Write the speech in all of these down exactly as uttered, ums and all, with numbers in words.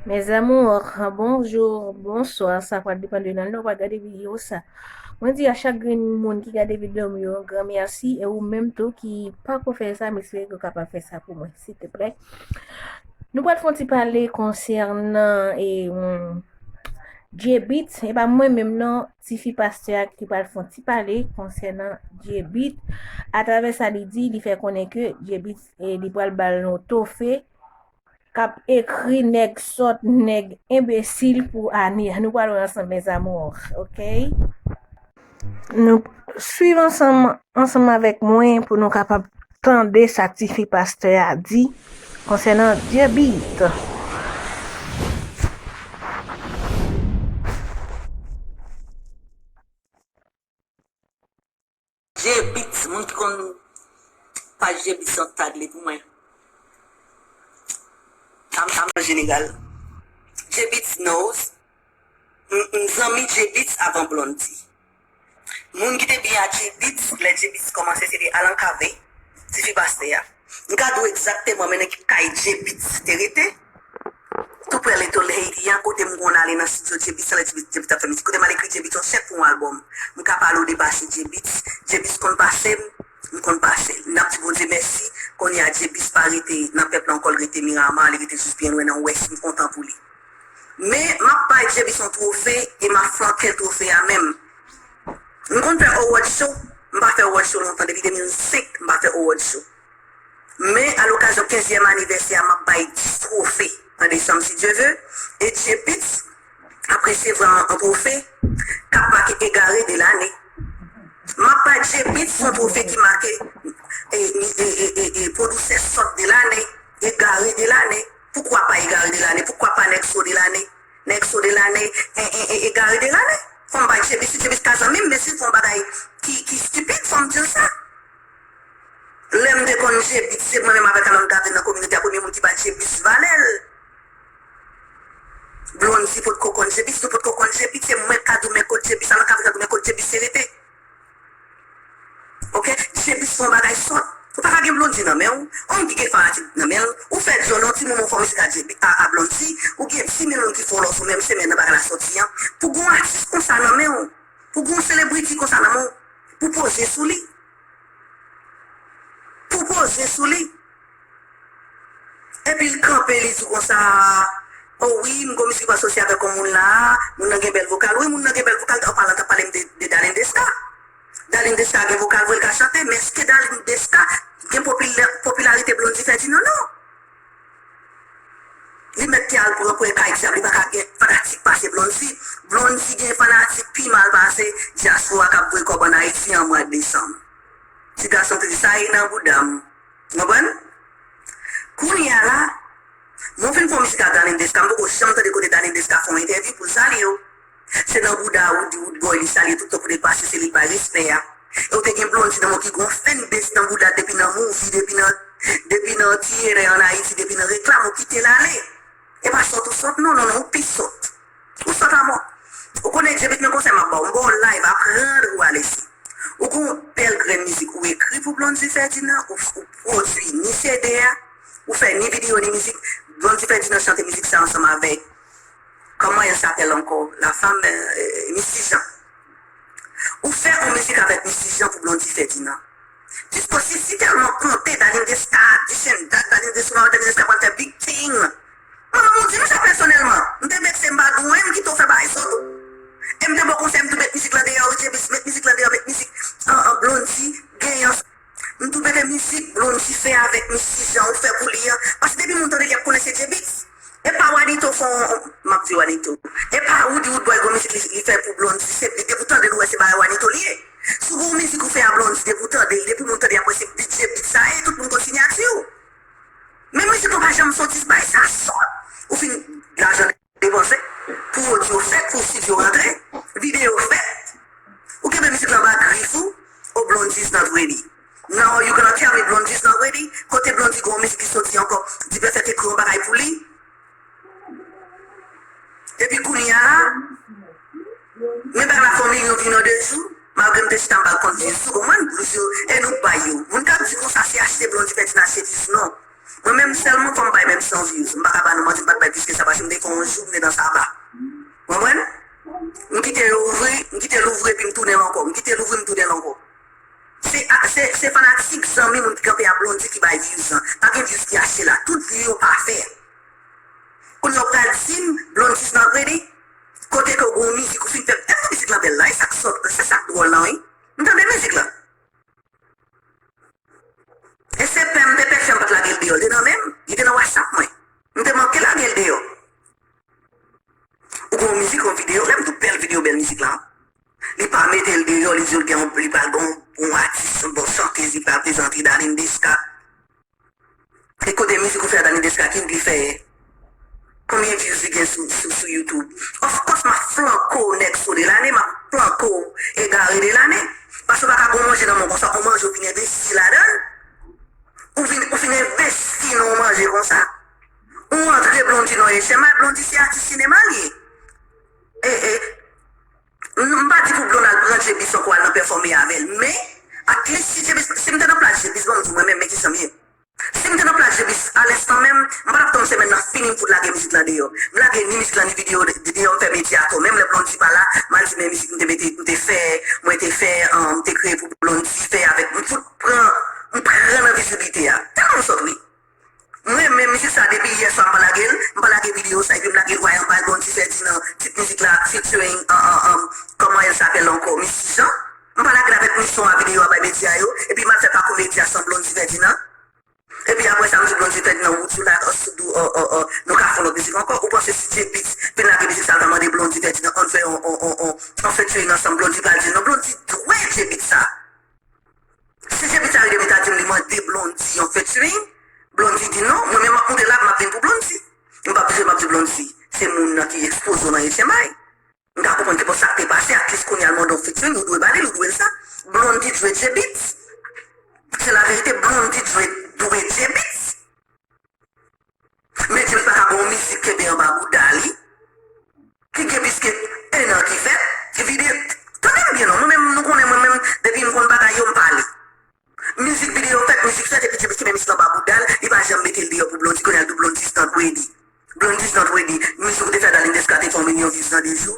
Mes amours, bonjou, bonswa, sa pral depann de nan lè w pral gade videyo sa. Mwen di a chak grenn moun ki gade videyo m yo, gran mèsi, e ou menm tou ki pako fè sa, m espere ke w kapab fè sa pou mwen, silteplè. Nou pral fè yon ti pale konsènan e, J-Beatz, e pa mwen menm non, tifi pastè a ki pral fè yon ti pale konsènan J-Beatz. Atravè sa li di, li fè konnen ke J-Beatz, e, li pral ba l yon twofe k ap ekri nèg sòt, nèg enbesil pou ane. Nou pral wè ansanm, mes amours, oke? Nou swiv ansanm, ansanm avèk mwen pou nou kapab tande sa tifi pastè a di konsènan J-Beatz. J-Beatz, moun ki konn paj J-Beatz an, tag li pou mwen. Tam, tam, an jeneral. J-Beatz knows. M, m zanmi J-Beatz avan Blondy. Moun ki te byen ak J-Beatz, lè J-Beatz kòmanse, se te Alan Cavé, tifi pastè a. M ka di w egzakteman men nan ki kay J-Beatz te rete. Tou prè Little Haiti an, kote m konn ale nan estidyo J-Beatz, lè J-Beatz, J-Beatz t ap fè mizik. Kote m al ekri J-Beatz yon chèk pou yon albòm. M ka pale w de pase J-Beatz. J-Beatz konn pase m, m konn pase l. N ap di Bondye mèsi, kounye a J-Beatz pa rete nan pèp la ankò, l rete Miramar, li rete jis byen lwen nan Wès, m kontan pou li. Men, m ap bay J-Beatz yon twofe e m ap flanke l twofe a menm. M konn fè award show, m pa fè award show lontan, depi de mil senk, m pa fè award show. Men, a lokazyon kenzyèm anivèsè a, m ap bay dis twofe an desanm, si Dye ve. E J-Beatz ap resevwa yon twofe k ap make egare de lane. M ap bay J-Beatz yon twofe ki make e, e, e, e, e, e pwodisè sòt de lane, egare de lane. Poukwa pa egare de lane? Poukwa pa nèg so de lane? Nèg so de lane, e, e, e, egare de lane. Fò m bay J-Beatz, si J-Beatz ka zanmi m, men si l fè yon bagay ki, ki stipid, fò m di l sa. Lè m te konn J-Beatz, se mwen menm avèk Alan Cavé nan kominote a, premye moun ki bay J-Beatz valè l. Blondy potko konn J-Beatz, nou potko konn J-Beatz, se mwen k ka di w men kot J-Beatz, Alan Cavé ka di w men kot J-Beatz te rete. Oke? J-Beatz fè yon bagay sòt. Ou pa ka gen Blondy nan men w. Yon moun ki gen fanatik nan men l, ou fè dyòl yon ti moman, ou fè yon mizik a J-Beatz, a, a Blondy, ou gen dis mil moun ki follow sou menm semèn nan bagay la sòti an. Pou gen yon atis konsa nan men w, pou gen yon celebrity konsa nan men w, pou poze sou li. Pou poze sou li. Epi l kanpe, li di w konsa, o wi, m gon mizik m asosye avèk yon moun la, moun nan gen bèl vokal. Wi, moun nan gen bèl vokal, an palan, t ap pale m de, de Darline Desca. Darline Desca gen vokal vre, l ka chante, men èske Darline Desca gen popila-, popilarite Blondy Ferdinand? Non. Li mèt te al pran kwen kay dyab, li pa ka gen fanatik pase Blondy. Blondy gen fanatik pi mal pase dyaspora k ap voye kòb ann Ayiti an mwa desanm. Ti gason tris sa ye nan bouda m. Ou konprann? Kounye a la, mwen fin fè yon mizik ak Darline Desca, m poko janm tande kote Darline Desca fè yon entèvyou pou l salye w. Se nan bouda Roody Roodboy li salye tout tan pou l pase, se li l bay respè a. E w te gen Blondy nan men w ki gon fanbase nan bouda depi nan movie, depi nan, depi nan tiyere ann Ayiti, depi nan reklam, ou kite l ale. E pa sòt ou sòt, non, non, non, ou pi sòt. Ou sòt amò. Ou konnen J-Beatz, men konsèy m ap ba w, m ba w live, aprann ou alèsi. Ou gon bèl grenn mizik, ou ekri pou Blondy Ferdinand, ou, ou pwodui ni C D a, ou fè ni videyo ni mizik. Blondy Ferdinand chante mizik sa ansanm avèk, comment elle s'appelle encore, la femme, euh, Missy Jean. Ou fè yon mizik avèk Missy Jean pou Blondy Ferdinand. Disko si, si tèlman konte Darline Desca, di chen dat Darline Desca, Darline Desca pral fè big thing. Mwen menm ou di m sa pèsonèlman. M te vekse, m pa di w anyen, m kite w fè bagay sòt ou. E m te ba w konsèy, m tou met mizik lan deyò, wi, J-Beatz, met mizik lan deyò, met mizik an, an Blondy genyen. M tou mete mizik Blondy fè avèk Missy Jean, ou fè pou li an. Paske depi moun tande l, y ap konnen se J-Beatz. E pa Wanito fè yon, m ap di Wanito. E pa Roody Roodboy gon mizik li, li fè pou Blondy, se depi w tande l ou wè se bagay Wanito li ye. Si w gon mizik ou fè a Blondy, depi w tande l, depi moun tande, apre se J-Beatz sa ye, tout moun konn siyati w. Men mizik ou pa janm soti, bay sa sòt. Ou fin lajan depanse, pwodui fèt, pou estidyo rantre, videyo fèt. Ou kenbe mizik lan anba grif ou, oh Blondy is not ready. Now you gonna tell me Blondy is not ready? Kote Blondy gon mizik ki soti ankò, Dipèfèt ekri yon bagay pou li? Epi kounye a la, men bagay la fè yon milyon vi nan de jou, malgre m te chita m pa t konn views, ou konprann? Views yo, e nou k bay yo. Moun k ap di konsa se achte Blondy Ferdinand achte views, non. Mwen menm sèlman fò m bay menm san views. M pa ka ba nou manti, m pa t bay plis ke sa, paske m te fè yon bon mizik, yon videyo, lè m di w bèl videyo, bèl mizik la. Li pa mete l deyò, li di l gen yon, li pral gen yon, yon atis, yon bon chantez, li pral prezante Darline Desca. E kote mizik ou fè a Darline Desca, ki wout li fè? Konbyen views li gen sou, sou, sou YouTube? Of course, m ap flanke w nèg so de lane, m ap flanke w egare de lane. Paske w pa ka gon manje nan men w konsa, yon manje w fin envesti ladan l. Ou vin, ou fin envesti nan yon manje konsa. Ou antre Blondy nan H M I, Blondy se atis sinema l ye. E, e, m, m pa di pou Blondy al pran Jebis ankò al nan pèfòme avè l, men, at least si Jebis, si m te nan plas Jebis, ban m di w mwen menm, men kijan m ye. Si m te nan plas Jebis, a lenstan menm, m pa t ap tann semèn nan fini m fout lage mizik lan deyò. M lage ni mizik lan ni videyo de-, de-, deyò, m fè medya ankò. Menm lè Blondy pa la, m al di men mizik m te mete, m te fè, mwen te fè, um, m te kreye pou Blondy fè avèk, m fout pran, m pran nan vizibilite a. Tèlman m sòt wi. M renmen mizik sa depi yè swa m pa lage l, m pa lage videyo sa, epi m lage l wè anba Blondy Ferdinand, tit mizik la, featuring, an, an, an, comment elle s'appelle encore, Missy Jean. M pa lage l avèk Missy Jean a videyo a bay medya yo, epi m al fè pakou medya san Blondy Ferdinand. Epi apre sa, m di Blondy Ferdinand, wout sou la, sou dou, o, o, o, nou ka fè yon lòt mizik ankò. Ou panse si Jebits vin lage mizik sa, l ta mande Blondy Ferdinand, ann fè yon, yon, yon, yon, yon featuring ansanm, Blondy pral di l non, Blondy dwe Jebits sa. Si Jebits a rive, li ta di m li mande Blondy yon featuring, Blondy di non, mwen menm m ap moute la, m ap vin pou Blondy. M p ap vire, m ap di Blondy, se moun nan ki ekspoze w nan H M I. M ka konprann ki pou sa k te pase, at least kounye a l mande w featuring, ou dwe ba li l, ou dwe l sa. Blondy dwe Jebits. Se laverite, Blondy dwe, dwe Jebits. Men Jebits pa ka gen yon mizik kenbe anba bouda li, ki gen plis ke en an ki fèt, ki vide. Tande m byen non, mwen menm, nou konnen mwen menm, depi m konn bagay yo, m pale. Mizik videyo fèt, mizik fèt, epi Jebits kenbe mizik lan anba bouda l, li pa janm mete l deyò pou Blondy, kounye a l di w Blondy is not ready. Blondy is not ready. Mizik ou te fè Darline Desca te fè yon milyon views nan de jou.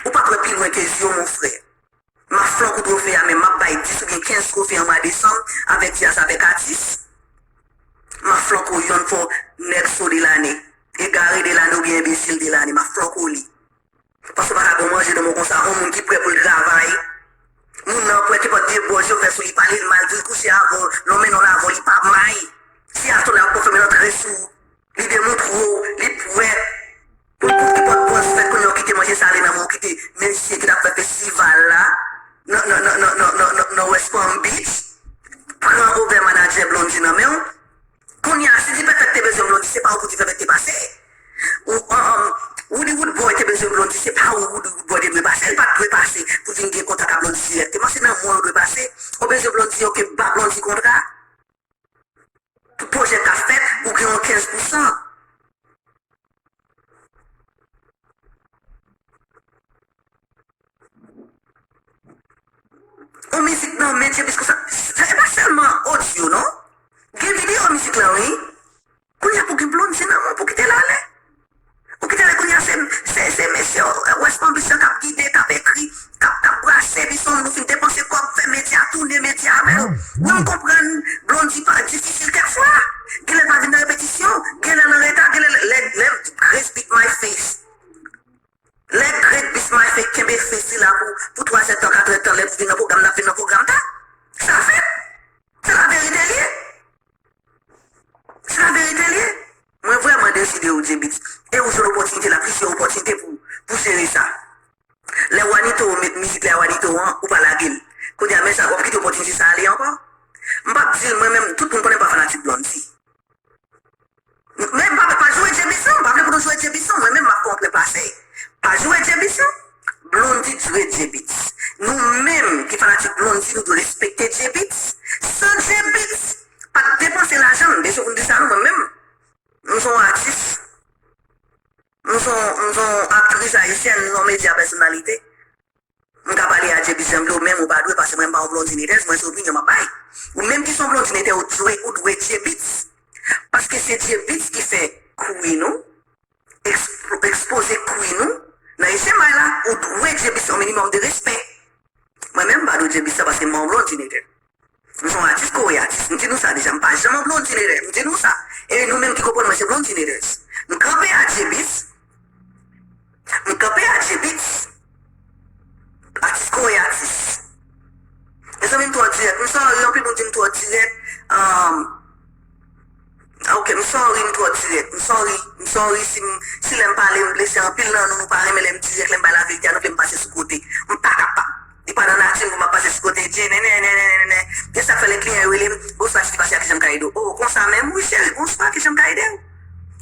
Ou pa t wè pi lwen ke zye w, mon frè. M ap flank ou twofe a, men m ap bay dis oubyen kenz twofe an mwa desanm avèk djaz, avèk atis. M ap flank ou yonn fò nèg so de lane, egare de lane oubyen enbesil de lane. M ap flank ou li. Paske w pa ka gon manje nan men w konsa, yon moun ki prè pou l travay. Moun nan prè, kenpòt debòj yo fè sou li, pale l mal, di l kouche avè w, lonmen non l avè w, li pa may. Si atò l ap konfime l antre sou ou, li demontre w, li prè pou l kouvri pòt bwòs fèt kounye a w kite manje sale nan men w, kite mesye ki t ap fè festival la nan, nan, nan West Palm Beach, pran ovè manadjè Blondy nan men w. Kounye a, si Dipèfèt te bezwen Blondy, se pa ou pou Dipèfèt te pase. Ou, um, um, Woody Woodboy te bezwen Blondy, se pa ou Woody Woodboy te dwe pase. Li pa t dwe pase pou vin gen kontak ak Blondy dirèkteman. Se nan mwen ou dwe pase. Ou bezwen Blondy, ok, ba Blondy kontra. Tout pwojè k ap fèt, ou gen yon kenz pousan. Yon mizik nan men Jebits konsa, e pa sèlman odyo non. Gen videyo mizik lan wi. Kounye a pou gen Blondy nan men w pou kite l ale. Ou kite ale kounye a se, se, se mesye, eh, West Palm Beach lan k ap gide, k ap ekri, k ap, k ap brase, epi se yon moun nou fin depanse kòb, fè medya, tounen medya avè l. Wi, m konprann Blondy pa difisil kèk fwa. Genlè l pa vin nan repetisyon, genlè l anreta, genlè lè, lè, lè Grace beat my face. Lè Grace beat my face kenbe face li la pou, pou twa zè tan, kat zè tan, lè l vin nan pwogram, l ap vin nan pwogram ta. Sa fèt. Se laverite l ye. Se laverite l ye. Mwen vrèman dezide w, Jebits. E ou jwenn opòtinite la, plizyè opòtinite pou, pou jere sa. Lè Wanito met mizik lè Wanito an, ou pa lage l. Kounye a, men sa, w ap kite opòtinite sa ale ankò? M p ap di l, mwen menm, tout moun konnen m pa fanatik Blondy. Men pa, pa jwe Jebits non, m pa vle pou nou jwe Jebits non, mwen menm m ap fè yon trepase. Pa jwe Jebits non. Blondy dwe Jebits. Nou menm ki fanatik Blondy, nou dwe respekte Jebits. San Jebits, pa t depanse lajan m, bezwen pou m di sa non, mwen menm. M se yon atis. M se yon, m se yon aktris ayisyèn, m se yon medya pèsonalite. M ka pale a Jebits jan m vle w, men ou pa dwe, paske mwen m pa yon Blondinators, mwen se opinyon m ap bay. Ou menm ki se yon Blondinator, ou dwe, ou dwe Jebits. Paske se Jebits ki fè Queen ou, ekspo-, ekspoze Queen ou, nan H M I la, ou dwe Jebits yon minimòm de respè. Mwen menm m pa dwe Jebits sa paske m pa yon Blondinator. M se yon atis kore atis. M di nou sa deja, m pa janm yon Blondinator. M di nou sa. E nou menm ki konprann mwen se Blondinators. M kanpe a Jebits. M kanpe a Jebits. Atis kore atis. Mezanmi, m twò dirèk. M sòri, anpil moun di m twò dirèk. Um, ok, m sòri, m twò dirèk. M sorry, m sorry si m, si lè m pale m blese anpil nan nou, nou pa renmen lè m dirèk, lè m bay laverite a, nou vle m pase sou kote. M pa kapab. Li pa nan nati m pou m ap pase sou kote Dje, nè, nè, nè, nè, nè, nè. E sa k fè lè kliyan yo rele m, "Bonswa, Titi Pasya, kijan m ka ede w?" "Oh, konsa menm, wi, cheri, bonswa, kijan m ka ede w?"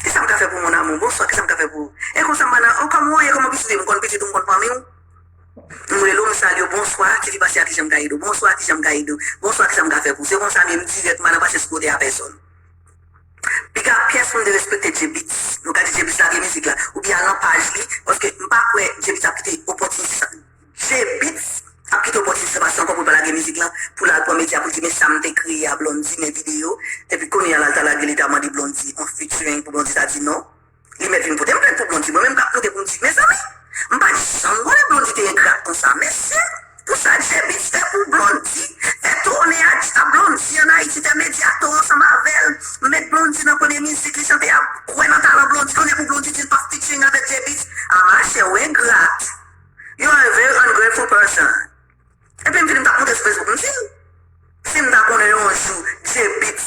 "Kisa m ka fè pou ou, mon amour? Bonswa, kisa m ka fè pou ou?" E konsa m pa nan, "Oh, kòman w ye? Kòman w sou ye?" M konn pitit ou, m konn fanmi w. M rele w, m salye w, "Bonswa, Titi Pasya, kijan m ka ede w? Bonswa, kijan m ka ede w? Bonswa, kisa m ka fè pou ou?" Se konsa menm dirèk, m pa nan pase sou kote a pèsòn. Piga pyès moun derespekte Dje Beatz. Nou ka di Dje Beatz lage mizik la. Oubyen al nan paj li. Paske m pa kwè Dje Beatz ap kite opòtinis sa. Dje Beatz ap kite opòtinis sa pase ankò pou l pa lage mizik lan. Pou l al pran medya pou l di, "Men sa m te kreye a Blondy, men videyo." Epi kounye a la, l ta lage, li ta mande Blondy on featuring pou Blondy ta di non. Li mèt vin pote m plent pou Blondy. Mwen menm k ap pote pou m di, mezanmi, m pa t janm konnen Blondy te engra konsa. Mesye, pou sa Dje Beatz fè pou Blondy, fè tounen a, a Blondy ann Ayiti, fè medya tou ansanm avè l, met Blondy nan premye mizik li chante a, kwè nan talan Blondy, kounye a pou Blondy di l p ap featuring avèk Dje Beatz. A machè, ou engra. You are a very ungrateful person. Epi m vin m t ap monte sou Facebook, m di l, si m ta konnen yon jou Dje Beatz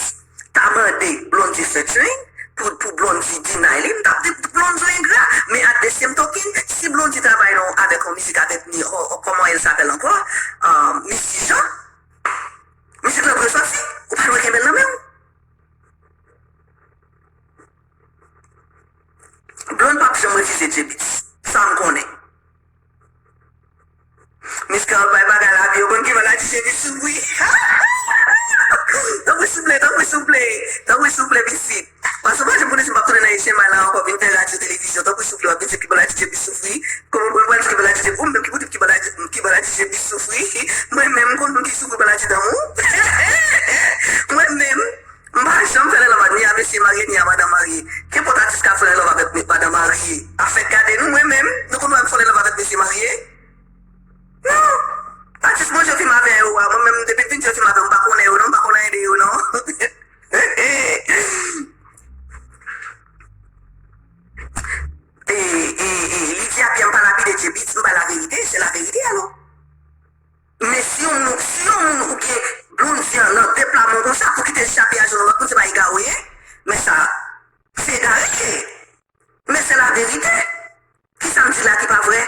ta mande Blondy featuring pou, pou Blondy deny li, m t ap di Blondy engra. Men at the same token, si Blondy travay nan, avèk yon mizik avèk ni, oh, oh, kòman el sapèl ankò? Um, Misty Jean. Mizik lan dwe sòti, ou pa dwe kenbe l nan men w. Blondy p ap janm refize Dje Beatz. Sa m konnen. Miss Carole bay bagay lavi, ou konn ki bò Ladije Beatz soufri. Tanpri souple, tanpri souple, tanpri souple, pitit. Paske ou pa janm konnen si m p ap tounen nan H M I la ankò, vin fè radyo televizyon. Tanpri souple, w ap vin di ki bò Ladije Beatz soufri. Kòman pou w pral di ki bò Ladije, ou menm ki pou di ki bò Ladije, ki bò Ladije Beatz soufri. Mwen menm, m konn moun ki soufri bò Ladije danmou. Mwen menm. M pa janm fè lè love ni a mesye marye, ni a madanm marye. Kenpòt atis ka fè lè love avèk me-, madanm marye. Afè gade nou, mwen menm, nou konn wè m fè lè love avèk mesye marye? Non. Atis mwen jwe fim avè yo a, mwen menm, depi m fin jwe fim avè yo, m pa konnen yo non, m pa konnen anyen de yo non. E, e, e, li di a byen, m pa lapide Dje Beatz, m bay laverite, se laverite alò. Men si yon moun, si yon moun ou gen Blondy an nan de pla men w konsa, pou kite l chape a jenou lòt moun, se pa egare w ye? Men sa, se egare l ye. Men se laverite. Kisa m di la ki pa vre?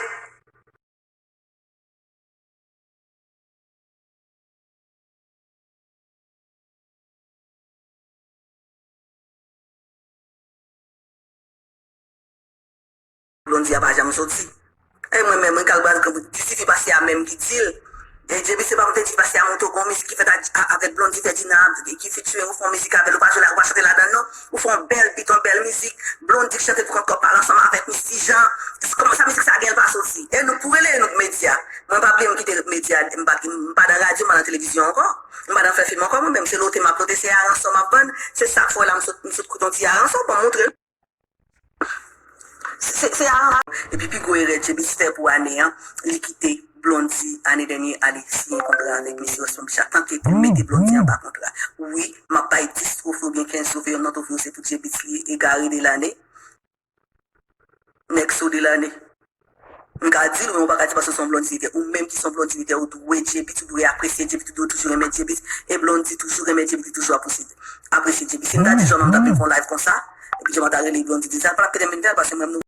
Blondy a pa janm soti. E mwen menm, mwen kal baz, ti fi pase a menm ki di l. E Dje Beatz, se pa m te di pase a montre w gon mizik ki fèt a, a, avèk Blondy, fè Dina, ki featuring, ou fè yon mizik avè l, ou pa jwe la, ou pa chante ladan l non. Ou fè yon bèl beat, yon bèl mizik. Blondy k chante pou kont kò pa l ansanm avèk Misty Jean. Kòman sa mizik sa gen l pa soti? E nou pou rele nou pou medya. Mwen pa bliye m kite medya, m pa, m pa nan radyo, m pa nan televizyon ankò. M pa nan fè fim ankò, mwen menm se lote m ap lote, se aransò m ap vann. Se sa k fè w la m sot, m sot koute yon ti aransò, ban m montre l. Se, se, se a. Epi pi gwo erè Dje Beatz fè pou ane an, li kite Blondy ane dènye ale siyen kontra avèk mesye Weston Bichat, tanke pou l mete Blondy anba kontra. Wi, m ap bay dis twofe oubyen kenz twofe, yonn nan twofe yo se pou Dje Beatz li ye, egare de lane, nèg so de lane. M ka di l, men ou pa ka di paske w se yon Blondy vetè. Ou menm ki se yon Blondy vetè, ou dwe Dje Beatz, ou dwe apresye Dje Beatz, ou dwe toujou renmen Dje Beatz. E Blondy toujou renmen Dje Beatz, li toujou apresye, apresye Dje Beatz. Si m ta di Jean Mom t ap vin fè yon live konsa, epi Jean Mom ta rele Blondy di sa, l pa t ap kite m vin fè l paske mwen menm nou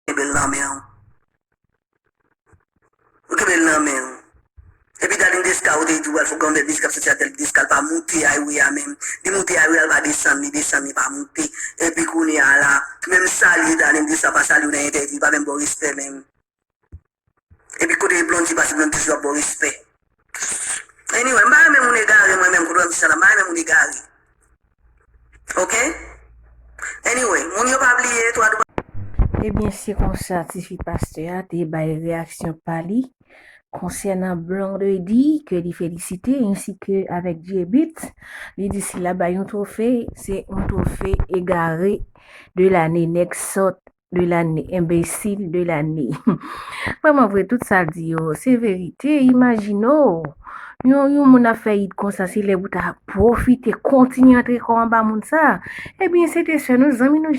kenbe l nan men w. Ou kenbe l nan men w. Epi Darline Desca, ou te di w al fè yon bèl mizik ap soti a Darline Desca, l pa moute highway a menm. Li moute highway a, l pa desann, li desann, li pa moute. Epi kounye a la, menm salye Darline Desca pa salye w nan entèvyou, li pa menm ba w respè menm. Epi kote Blondy pase, Blondy toujou ap ba w respè. Anyway, m pa renmen moun egare, mwen menm, kote w ap di sa la, m pa renmen moun egare. Ok? Anyway, moun yo pa bliye, twa dwa. Ebyen, se konsa tifi pastè a te bay reyaksyon pa li konsènan Blondedy ke li felisite, ensi ke avèk Dje Beatz. Li di si l ap bay yon twofe, se yon twofe egare de lane, nèg sòt de lane, enbesil de lane. Vrèman vre, tout sa l di yo, se verite. Imajine w, yon, yon moun ap fè it konsa, se lè pou ta pwofite, kontinye antre kò w anba moun sa. Ebyen, se te sè nou, zanmi nou,